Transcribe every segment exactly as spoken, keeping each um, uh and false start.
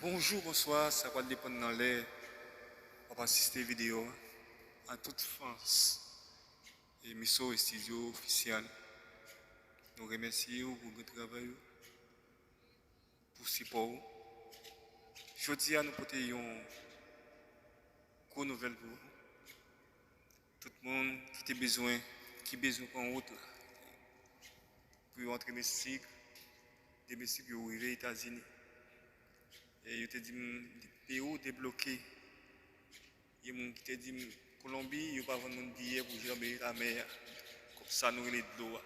Bonjou, bonswa, sa pral depann nan lè w ap asiste videyo a. An tout fans, e Miso Estidyo Ofisyal, nou remèsye w pou gran travay ou, pou sipò ou. Jodi a, nou pote yon gwo nouvèl pou ou. Tout moun ki te bezwen, ki bezwen pran wout la pou yo antre Meksik, de Meksik yo rive Etazini. E yo te di m, Peru debloke. Gen moun ki te di m, Kolonbi, yo pa vann moun biyè pou janbe lamè a. Kòm sa nou rele dlo a.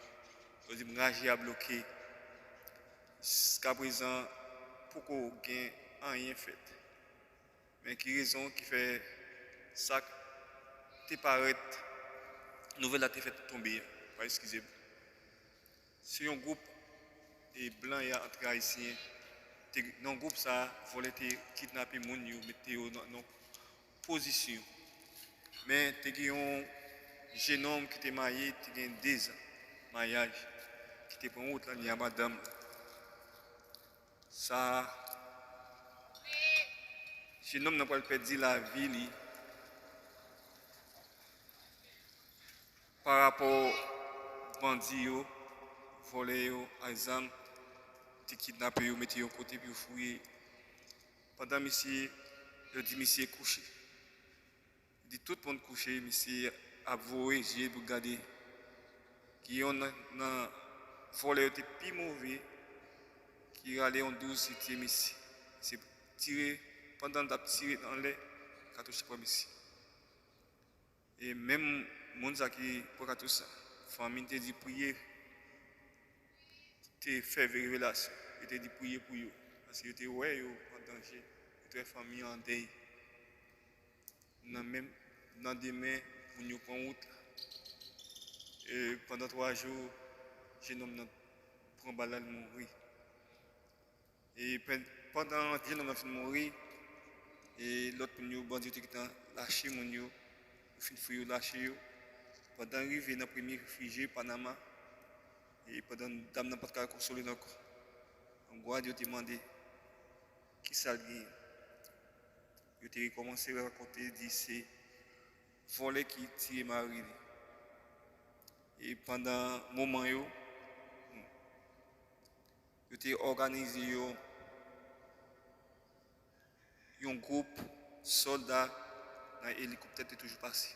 Yo di m, raje a bloke. Jiskaprezan, poko gen anyen fèt. Men ki rezon ki fè sa k te parèt, nouvèl la te fè tonbe a? Fò eskize m. Se yon gwoup, e, blan y a antre Ayisyen. Te, nan gwoup sa a, vòlè te kidnape moun yo, mete yo nan, nan pozisyon. Men te gen yon jenòm ki te marye, te gen dezan maryaj, ki te pran wout la, li a madanm li. Sa, jenòm nan pral pèdi lavi li parapò bandi yo, vòlè yo, ak zam, te kidnape yo, mete yo yon kote pou yo fouye. Pandan misye, yo di misye kouche. Di tout moun kouche, misye ap voye je pou gade. Gen yonn nan, nan vòlè yo te pi move, ki rale yon douz, li tiye misye. Misye tire, pandan l t ap tire anlè, katouch la pran misye. E menm moun sa ki pran katouch sa, fanmi l te di priye, te fè revelasyon, yo te di priye pou yo, paske yo te wè yo an danje, yo te wè fanmi an dèy. Nan menm, nan demen, moun yo pran wout la. E pandan twa jou, jenòm nan pran bal la, li mouri. E pen-, pandan jenòm nan fin mouri, e lòt moun yo, bandi yo te gentan lache moun yo, yo fin fouye yo, lache yo. Pandan yo rive nan premye refijye, Panama, e pandan dam nan pa t ka konsole l ankò, gwad yo te mande kisa l genyen. Yo te rekòmanse rakonte, di se vòlè ki tiye mari li. E pandan moman yo, yo te òganize yo, yon gwoup sòlda nan elikoptè te toujou pase.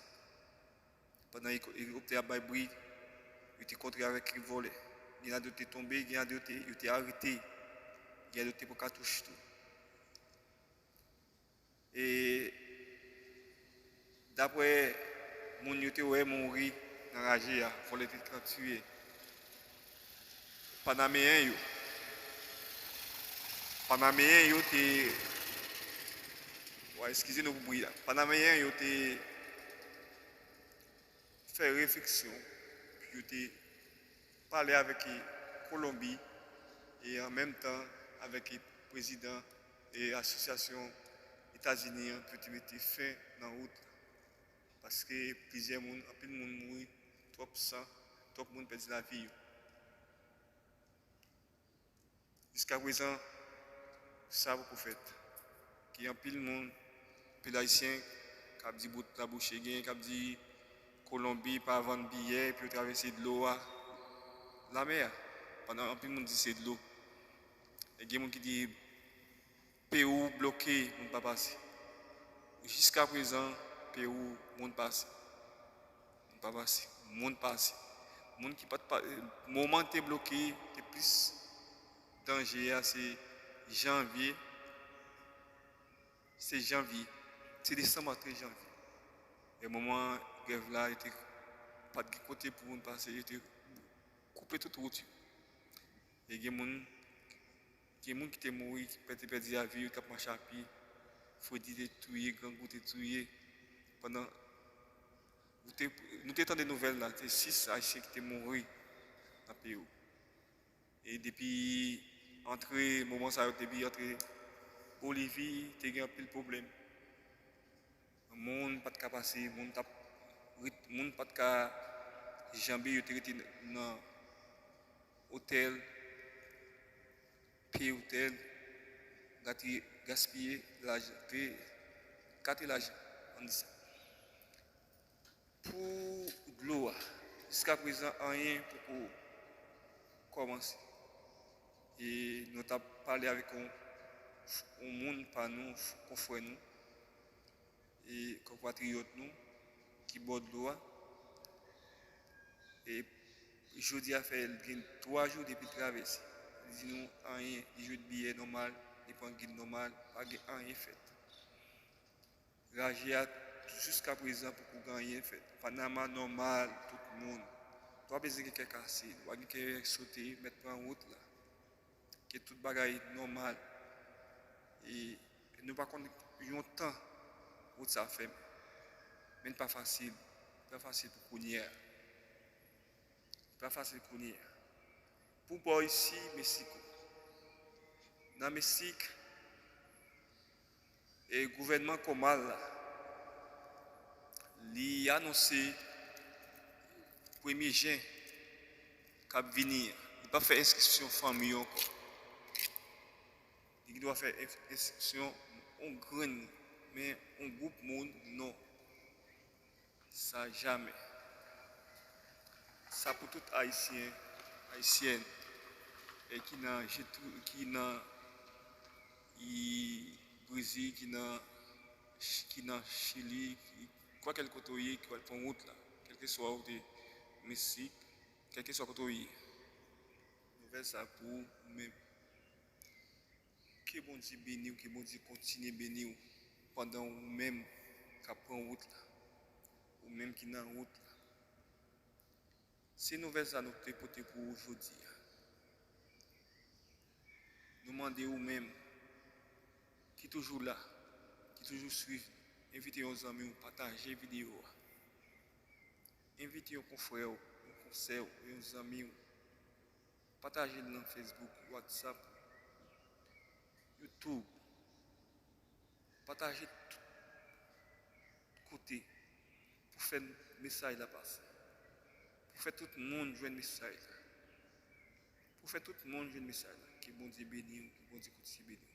Pandan eliko-, elikoptè ap bay bri, yo te kontre avèk vòlè. Gen ladan yo te tonbe, gen ladan yo te, yo te arete, gen ladan yo te pran katouch tou. E daprè moun yo te wè mouri nan raje a, vòlè te ka tiye, Panameyen yo, Panameyen yo te, wa, eskize nou pou bri a, Panameyen yo te fè refleksyon, pou yo te pale avèk Kolonbi e an menm tan avèk prezidan e asosyasyon Etazini an pou yo te mete fen nan wout la. Paske plizyè moun, anpil moun mouri, twòp san, twòp moun pèdi lavi yo. Jiskaprezan, sa poko fèt. Gen anpil moun, anpil Ayisyen k ap di bout labouch yo, gen k ap di Kolonbi pa vann biyè pou yo travèse dlo a, lamè a. Pandan anpil moun di se dlo. E gen moun ki di Peru bloke, moun pa pase. Jiskaprezan, Peru, moun pase. Moun pa pase. Moun pase. Moun ki pa t pa-, moman te bloke, te plis danje a, se janvye. Se janvye. Se desanm antre janvye. E moman grèv la, yo te, pa t gen kote pou moun pase, yo te koupe tout wout yo. E gen moun, gen moun ki te mouri, ki pè-, te pèdi lavi yo, t ap mache a pye. Fredi te touye, grangou te touye. Pandan nou te, nou te tande nouvèl la, te sis Ayisyen ki te mouri nan Peru. E depi antre, moman sa yo, depi antre Bolivi, te gen anpil pwoblèm. Moun pa t ka pase, moun t ap ret-, moun pa t ka janbe, yo te rete nan otèl, pye otèl, Gati gaspiye lajan, te gate lajan, ann di sa. Pou dlo a, jiska prezan, anyen poko kòmanse. E nou t ap pale avèk yon, yon moun pa nou, yon frè nou, e konpatriyòt nou ki bò dlo a. E jodi a fè l gen twa jou depi l travèse. Li di nou anyen, li jwenn biyè nòmal, li pran gid nòmal, pa gen anyen fèt. Raje a, jiska prezan, poko gen anyen fèt. Panama nòmal, tout moun. Nou pa bezwen gen kè kase, nou pa gen kè sote, mèt pran wout la. Ke tout bagay nòmal. E nou pa konn yon tan wout sa fèmen. Men li pa fasil. Li pa fasil pou kounye a. Li pa fasil kounye a. Pou bò isi, Meksiko. Nan Meksik, e gouvènman Komal la, li anonse premye jen k ap vini an, li p ap fè enskripsyon fanmi yo ankò. Li gen dwa fè enskripsyon yon grenn, men yon gwoup moun, non. Sa jamè. Sa pou tout Ayisyen, Ayisyèn, e ki nan Jetou, ki nan i, Brezil, ki nan, ki nan Chili, ki, kwakèl kote w ye, ki pral pran wout la, kèlkeswa ou te Meksik, kèlkeswa kote w ye. Nouvèl sa pou ou menm. Ke Bondye beni w, ke Bondye kontinye beni w pandan ou menm k ap pran wout la, ou menm ki nan wout la. Se nouvèl sa nou te pote pou ou jodi a. Nou mande ou menm ki toujou la, ki toujou swiv, envite yon zanmi w, pataje videyo a. Envite yon konfrè w, yon konsè w, yon zanmi w. Pataje l nan Facebook, WhatsApp, YouTube. Pataje tout kote pou fè mesaj la pase. Pou fè tout moun jwenn mesaj la. Pou fè tout moun jwenn mesaj la. Ke Bondye beni w, ke Bondye kontinye beni w.